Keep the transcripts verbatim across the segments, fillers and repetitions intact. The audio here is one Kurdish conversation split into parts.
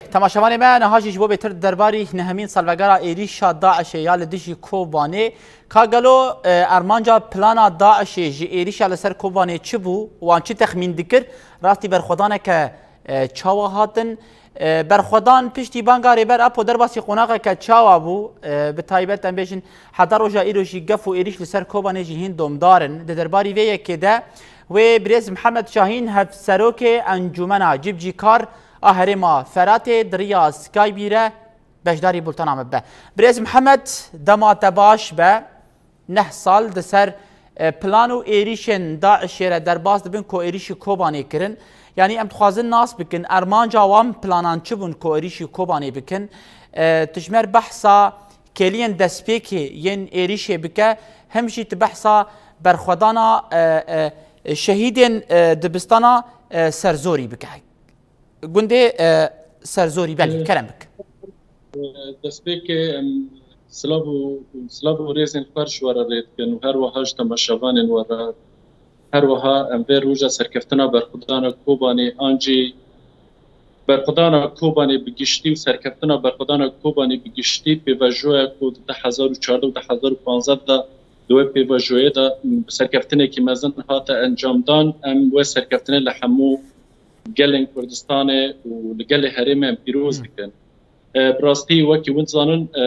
Temaşevanê me, niha jî ji bo bêtir derbarî nehemîn salvegera êrîşa DAIŞê ya li dijî Kobanê, ka gelo, e, armanca plana DAIŞê ji êrîşa li ser Kobanê çi bû û wan çi texmîn dikir, rastî berxwedaneke, e, çawa hatin? E, berxwedan piştî banga Rêber Apo derbasî qonaxeke çawa bû? E, bi taybet em bêjin heta roja îro jî gef û êrîş li ser Kobanê jî hîn domdar in. Di derbarî vê yekê de wê birêz Mihemed Şahîn, hevserokê Encûmena Cîbcîkar a herêma Feratê di riya Skype re beşdarî bultena me bibe. Birêz Mihemed, dema te baş be. Neh sal di ser, e, plan û êrîşên DAIŞê re derbas dibin ku êrîşî Kobanê kirin. Yanî em dixwazin nas bikin, armanca wan planan çi bûn ku êrîşî Kobanê bikin? E, tu ji me re behsa kêliyên destpêkê yên êrîşê bike, hem jî tu behsa berxwedana, e, e, şehîdên, e, dibistana, e, Serzorî bike. Gundê, e, Serzorî, belê, kerem bik. E, destpêkê em silav û, silav û rêzên xwe ji we re lê dikin û her wiha ji temaşevanên we re. Her wiha em vê roja serkeftina berxwedana Kobanê an jî berxwedana Kobanê bi giştî û serkeftina berxwedana Kobanê bi giştî pêvajoya ku di du hezar û çardeh û du hezar û panzdeh de di wê pêvajoyê de bi serkeftinekî mezin hate encamdan, em wê serkeftine li hemû gelên Kurdistanê û li gelê herêmê em pîroz Hmm. dikin. E, bi rastî wekî hûn dizanin, e,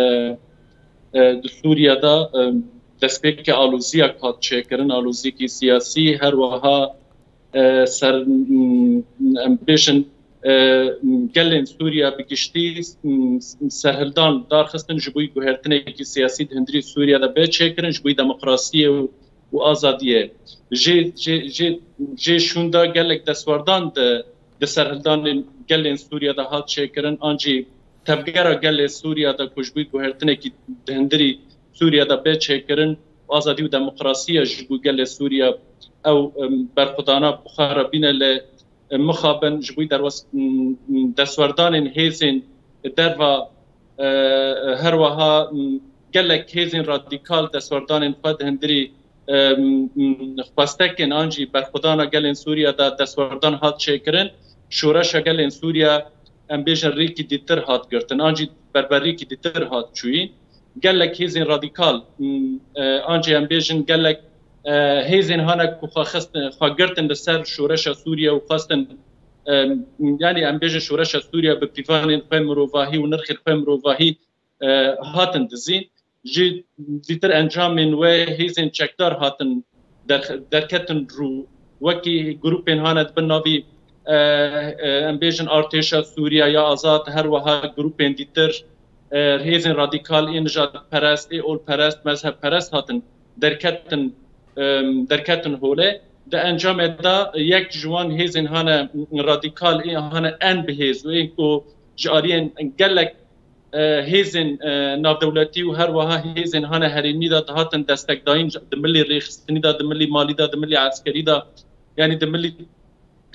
e, di Sûriye de, e, destpêkê aloziyek hat çêkirin, aloziyekî siyasî, her wiha, e, ser, m, em bêjin, e, gelên Sûriye bi giştî, m, serhildan darxistin ji bo guhertinekî siyasî di hundirî Sûriye de bê çêkirin, ji bo demokrasiyê û, û azadiyê. Jê, jê, jê, jê şûnda gelek destwerdan di, di serhildanên gelên Sûriye de hat çêkirin, an jî tevgera gelê Sûriye de ku ji bo guhertinekî di hundirî Sûriye de bê çêkirin, azadî û demokrasiya ji bo gelê Sûriye ew, em, berxwedana bi xwe re bîne lê, em, mixabin ji bo derwes-, m, m, destwerdanên hêzên derva, e, her wiha, m, gelek hêzên radîkal destwerdanên xwe di hundirî, e, m, m, xwestekên an jî berxwedana gelên Sûriye de destwerdan hat çêkirin. Şoreşa gelên Sûriye, em bêjin, rêkî dîtir hat girtin, an jî berberîkî dîtir hat çûyîn. Gelek hêzên radîkal, m, e, an jî em bêjin gelek, e, hêzên hane ku xwe xistin, xwe girtin li ser şoreşa Sûriye û xwestin, e, yanî em bêjin şoreşa Sûriye bi pîvanên xwe mirovahî û nirxên xwe mirovahî, e, hatin dizîn. Ji zîtir encamên wê hêzên çekdar hatin der-, derketin rû. Wekî grûpên hane di bin navî, e, e, em bêjin artêşa Sûriye ya azad, her wiha grûpên dîtir, e, hêzên radîkal ê nijadperest, ê olperest, mezhebperest hatin derketin, e, derketin holê. Di encamê de yek ji wan hêzên hane radîkal ê hane en bihêz û ê ku ji aliyên gelek e, hêzên, e, navdewletî û her wiha hêzên hane herêmî de dihatin destekdayîn, di milî rêxistinî de, di milî malî de, di milî eskerî de, yanî di milî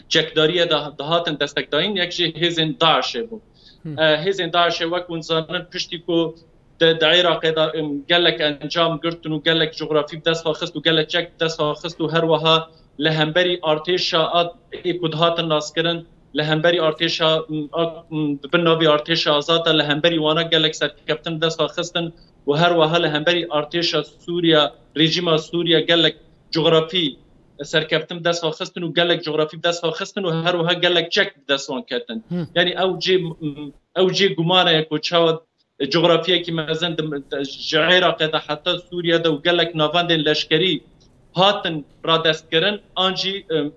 çekdariyê de dihatin destekdayîn, yek jê hêzên DAIŞê bû. Hmm. E, hêzên DAIŞê wek hûn dizanin piştî ku di, di Iraqê de, em, gelek encam girtin û gelek cografî bi dest xwe xist û gelek çek bi dest xwe xist û her wiha li hemberî artêşa a, ê ku dihatin naskirin, li hemberî artêşa, m, a, m, bi bin navî artêşa azad de li hemberî wana gelek serkeftin bi dest xwe xistin û her wiha li hemberî artêşa Sûriya, rejîma Sûriya gelek cografî serkeftin bi dest xwe xistin û gelek cografî bi dest xwe xistin û her wiha gelek çek bi dest wan ketin. Hmm. Yanî ew cê, m, ew cê gumane ye ku çawa cografiyekî mezin di, ji Iraqê de heta Sûriye de û gelek navendên leşkerî hatin radestkirin, an jî, em,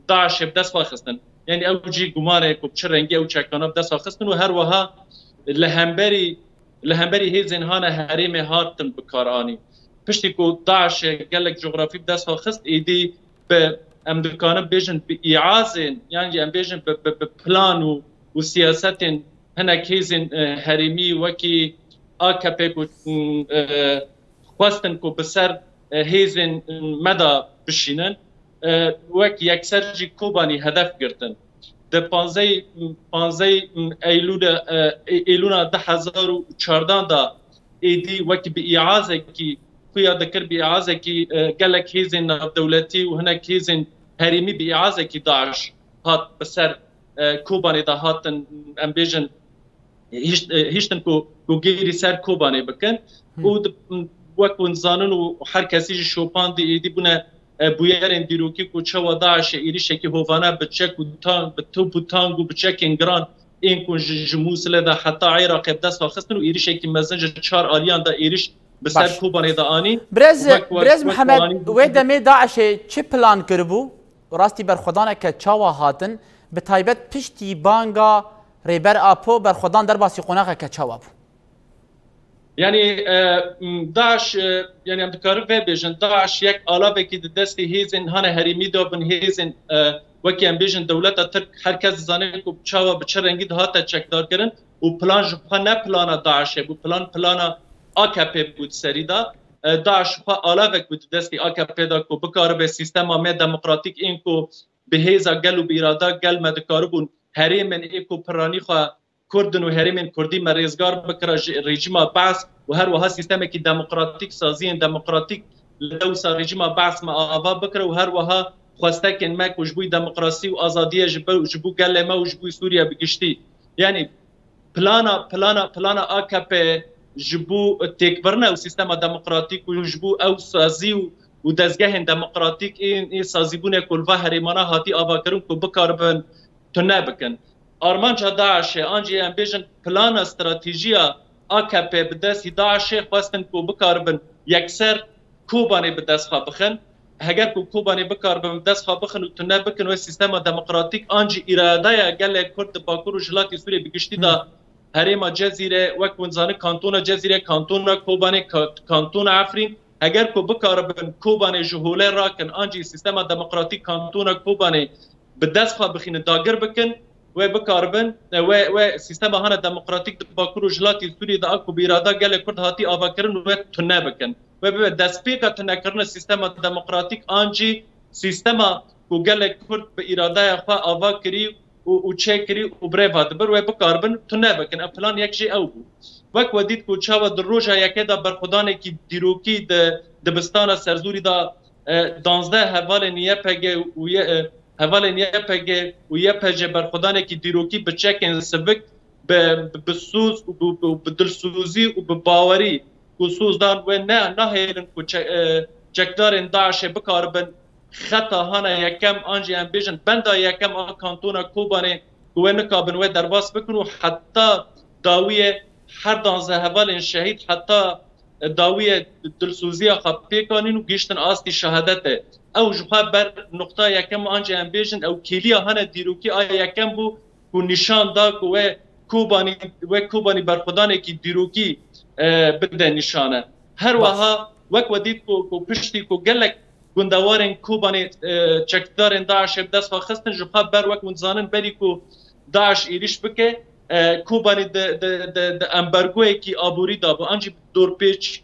DAIŞê bi dest xwe xistin. Yanî ew cî gumanê ku bi çi rengî ew çekana bi dest xwe xistin û her wiha li hemberî, li hemberî hêzên hane herêmê hatin bikaranîn. Piştî ku DAIŞê gelek cografî bi dest xwe xist, êdî bi, em dikarin bêjin bi îazên, yan jî em bêjin bi, bi, bi plan û, û siyasetên hinek hêzên, e, herêmî wekî A K P ku, e, xwestin ku bi ser, e, hêzên, e, me de bişînin, e, wek yekser jî Kobanî hedef girtin. Di panzdeh, panzdeh Eylûlê, e, Eylûna du hezar û çardeh de êdî wekî bi îazekî xuya dikir, bi îazekî, e, gelek hêzên navdewletî û hinek hêzên herêmî bi îazekî DAIŞ hat bi ser, e, Kobanê de hatin, em bêjin, hişt-, e, hiştin ku, ku gêrî ser Kobanê bikin. Û di-, wek hûn zanin û her kesî jî şopandî êdî bûne, e, bûyerên dîrokî ku çawa DAIŞê êrîşekî hovane bi çek û tang, bi top û tang û bi çekên giran ên ku ji, ji Mûsilê de heta Iraqê bi dest xwe xistin û êrîşekî mezin ji çar aliyan de êrîş bi ser Baş. Kobanê de anî. Birêz, Wek, wek, Birêz wek Mihemed, anî. Wê demê DAIŞê çi plan kiribû? Rastî berxwedaneke çawa hatin? Bi taybet piştî banga Rêber Apo berxwedan derbasî qonaxeke çawa bû? Yani, e, m, DAIŞ, e, yani em dikarin vê bêjin, DAIŞ yek alavekî di destê hêzên hane herêmî de bin, hêzên, e, wekî em bêjin dewleta Tirk, her kes dizane ku çawa bi çi rengî dihate çekdarkirin û plan ji xwe ne plana DAIŞê bû, plan plana A K P bû di serî de. E, DAIŞ xwe alavek bû di destê A K P de ku bikaribe sîstema me demokratîk ên ku bi hêza gel û bi îrada gel me dikaribûn herêmên ê ku piranî xwe Kurd in û herêmên Kurdî me rêzgar bikira ji rejîma Be's û her wiha sîstemekî demokratîk, saziyên demokratîk li dewsa rejîma Be's me ava bikira û her wiha xwestekên me ku ji bo demokrasî û azadiyê ji bo, ji bo gelê me û ji bo Sûriye bi giştî. Yani plana, plana, plana A K P ji bo têkbirina ew sîstema demokratîk û ji bo ew sazî û, û dezgehên demokratîk ên, ê sazîbûnê ku li va herêmana hatî avakirin ku bikaribin tune bikin. Armanca DAIŞê, an jî em bêjin plana stratejiya A K P bi destî DAIŞê xwestin ku bikaribin yekser Kobanê bi dest xwe bixin. Heger ku Kobanê bikaribin bi dest xwe bixin û tune bikin wê sîstema demokratîk, an jî îradeya gelê Kurd di Bakur û Jilatê Sûriyê bi giştî de Hmm. herêma Cezîre, wek hûn zanin, kantona Cezîre, kantona Kobanê, ka-, kantona Efrîn, heger ku bikaribin Kobanê ji holê rakin, an jî sîstema demokratîk kantona Kobanê bi dest xwe bixînin, dagir bikin, wê bikaribin, e, wê, wê sîstema hane demokratîk di Bakur û Jilatê Sûriyê de a ku bi îrada gelê Kurd hatî avakirin, wê tune bikin. Wê bibe destpêka tunekirina sîstema demokratîk an jî sîstema ku gelek Kurd bi îradeya xwe ava kirî û, û çêkirî û birêva dibir, wê bikaribin tune bikin. Ev plan yek jî ew bû. Wek we dît ku çawa di roja yekê de berxwedanekî dîrokî di dibistana Serzûrî de, e, danzdeh hevalên Y P G û Y-, e, hevalên Y P G û Y P G berxwedanekî dîrokî bi çekên sivik, bi, bi, bi soz û bi, bi, bi dilsozî û bi bawerî ku soz dan wê ne, nahêlin ku çe-, e, çekdarên DAIŞê bikaribin xeta hana yekem, an jî em bêjin benda yekem a kantona Kobanê ku wê nikabin wê derbas bikin û heta dawiyê her danzdeh hevalên şehîd, heta dawiyê dilsoziya xwe pêk anîn û gihiştin astî şehadetê. Ew ji xwe ber nuqta yekem, an jî em bêjin ew kêliya hane dîrokî a yekem bû ku nîşan da ku wê Kobanî, wê Kobanî berxwedanekî dîrokî, e, bide nîşane. Her Baş. wiha wek we dît ku, ku piştî ku gelek gundewarên Kobanê, e, çekdarên DAIŞê bi dest xwe xistin, ji xwe ber wek hûn dizanin berî ku DAIŞ êrîş bike, e, Kobanî di, di, di, di embargoyekî aborî de bû. An jî dorpêç,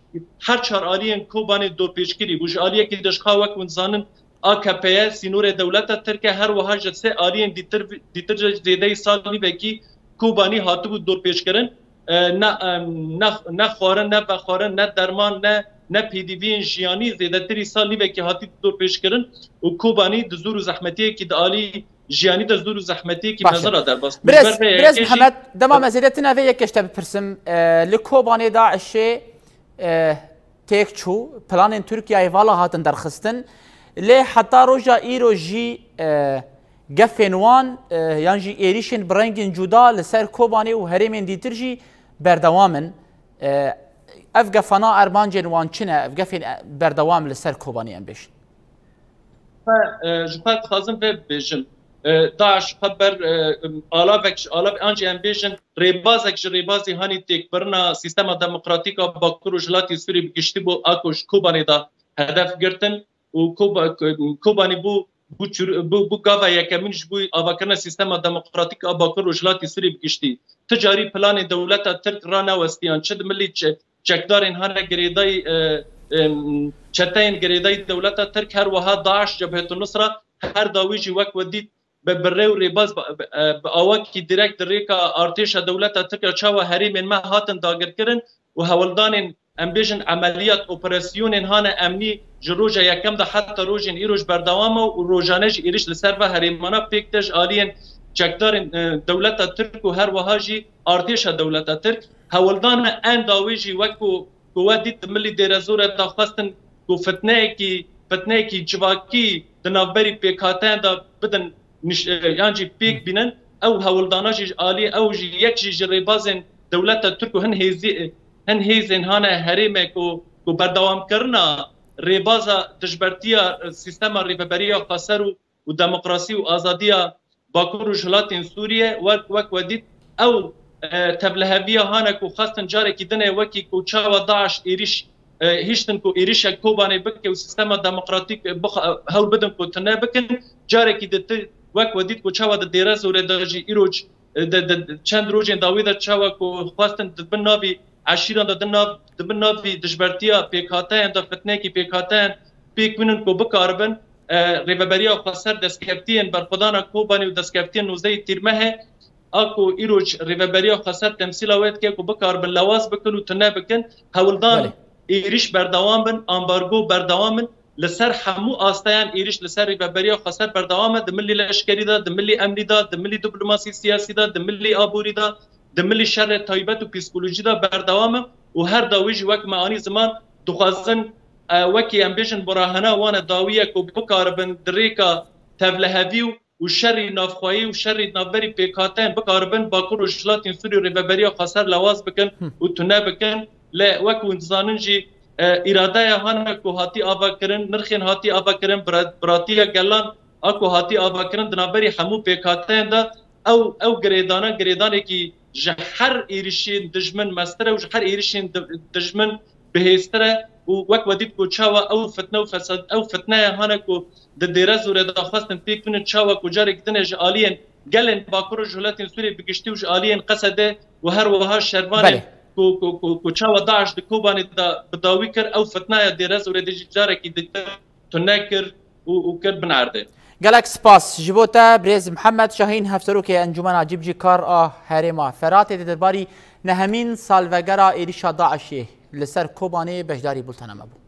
her çar aliyên Kobanê dorpêçkirî bû. Ji aliyekî de ji xwe wek hûn dizanin A K P'ye sînorê dewleta Tirk e, her wiha ji sê aliyên dîtir, dîtir ji zêdeyî sal nîvekî Kobanî hatibû dorpêçkirin. E, ne, e, ne, ne xwarin, ne vexwarin, ne derman, ne, ne pêdiviyên jiyanî zêdetirî sal nîvekî hatî dorpêçkirin û Kobanî di zor û zehmetiyekî di alî jiyanî de zor û zehmetiyekî Baş e. mezin re derbas bû. Birêz, Ji ber vê Birêz yekê jî Mihemed, dema me zêdetir navê yekê ji te bipirsim, e, li Kobanê DAIŞê, e, têk çû, planên Tirkiyeyê vala hatin derxistin. Lê heta roja îro jî, e, gefên wan, e, yan jî êrîşên bi rengên cuda li ser Kobanê û herêmên dîtir jî berdewam in. E, ev gefana armancên wan çi ne? Ev gefên, e, berdewam li ser Kobanê em bêjin. Xwe, e, ji xwe dixwazim vê bibêjim. E, DAIŞ xwe ber, e, alavek ji alav, an jî em bêjin rêbazek ji rêbazî hanî têkbirina sîstema demokratîk a Bakur û Jilatê Sûrî bi giştî bû, a ku ji Kobanê de hedef girtin û Koba-, Kobanî bû, bû çür-, bû, bû gava yekemîn ji bo avakirina sîstema demokratîk a Bakur û Jilatê Sûrî bi giştî. Ti carî planê dewleta Tirk ranewestiyan, çi di milî çe-, çekdarên hane girêdayî, e, em, çeteyên girêdayî dewleta Tirk, her wiha DAIŞ, Cebhetu Nusra, her dawî jî wek we dît bi, bi rê û rêbaz, bi, bi, e, bi awakî direkt di rêka artêşa dewleta Tirk ya çawa herêmên me hatin dagirkirin û hewldanên, em bêjin, emeliyat, operasyonên hane emnî ji roja yekem de heta rojên îro ji berdewam e û rojane jî êrîş li ser ve herêmana pêk de ji aliyên çekdarên e, dewleta Tirk û her wiha jî artêşa dewleta Tirk hewldan e, en dawî jî wek ku ku we dît di milî Dêrezorê de xwestin ku fitneyekî, fitneyekî civakî di navberî pêkhateyan de bidin niş-, e, yan jî pêk bînin. Ew hewldana jî ji alî, ew jî yek jî ji rêbazên dewleta Tirk û hin hêzî, hin hêzên hane herêmê ku, ku berdewamkirina rêbaza dijbertiya, e, sîstema rêveberiya xweser û û demokrasî û azadiya Bakur û Rojhilatên Sûriye wek, wek we dît ew, e, tevliheviya hane ku xwestin carekî dinê wekî ku çawa DAIŞ êrîş, e, hiştin ku êrîşek Kobanê bike û sîstema demokratîk, e, bixa-, hewl bidin ku tune bikin. Carekî di ti-, wek we dît ku çawa di Dêrezorê de jî îroj, e, di, di, di çend rojên dawî de çawa ku xwestin di bin navî eşîran de, di nav, di bin navî dijbertiya pêkhateyan de, fitneyekî pêkhateyan pêk bînin ku bikaribin e, rêveberiya xweser destkeftiyên berxwedana Kobanê û destkeftiyên nozdehê Tîrmehê, a ku îroj rêveberiya xweser temsîla wê dike ku bikaribin lewaz bikin û tune bikin, hewldan Belê. êrîş berdewam bin, ambargo berdewam bin, li ser hemû asteyan êrîş li ser rêveberiya xweser berdewam e, di milî leşkerî de, di milî emnî de, di milî diplomasî siyasî de, di milî aborî de, di milî şerê taybet û psîkolojî de berdewam e û her dawî jî wek me anî ziman dixwazin e, wekî em bêjin murahena wan e dawî ye ku bikaribin di rêka tevlihevî û, û şerî navxweyî û şerî navberî pêkhateyan bikaribin Bakur û Rojhilatên Sûrî rêveberiya xweser lewaz bikin Hı. û tune bikin. Lê wek hûn dizanin jî, e, îradeya hane ku hatî avakirin, nirxên hatî avakirin, bira-, biratiya gelan a ku hatî avakirin di navberî hemû pêkhateyan de ew, ew girêdana, girêdanekî ji her êrişên dijmin mestir e û ji her êrişên di-, dijmin bihêztir e û wek we dît ku çawa ew fitne û fesad, ew fitneya hane ku di Dêrezorê de xwestin pêk binin, çawa ku carekî din e ji aliyên gelên Bakur û Rojhilatên Sûriyê bi giştî û ji aliyên Qesedê û her wiha şervanên Belê. ku, ku, ku, ku çawa DAIŞ di Kobanê de bi dawî kir, ew fitneya Dêrezorê de jî carekî ditir tune kir û, û kir bin erdê. Gelek spas ji bo te birêz Mihemed Şahîn, hevserokê Encûmena Cîbicîkar a Herêma Feratê, di derbarî nehemîn salvegera êrîşa DAIŞê li ser Kobanê beşdarî bultena me bû.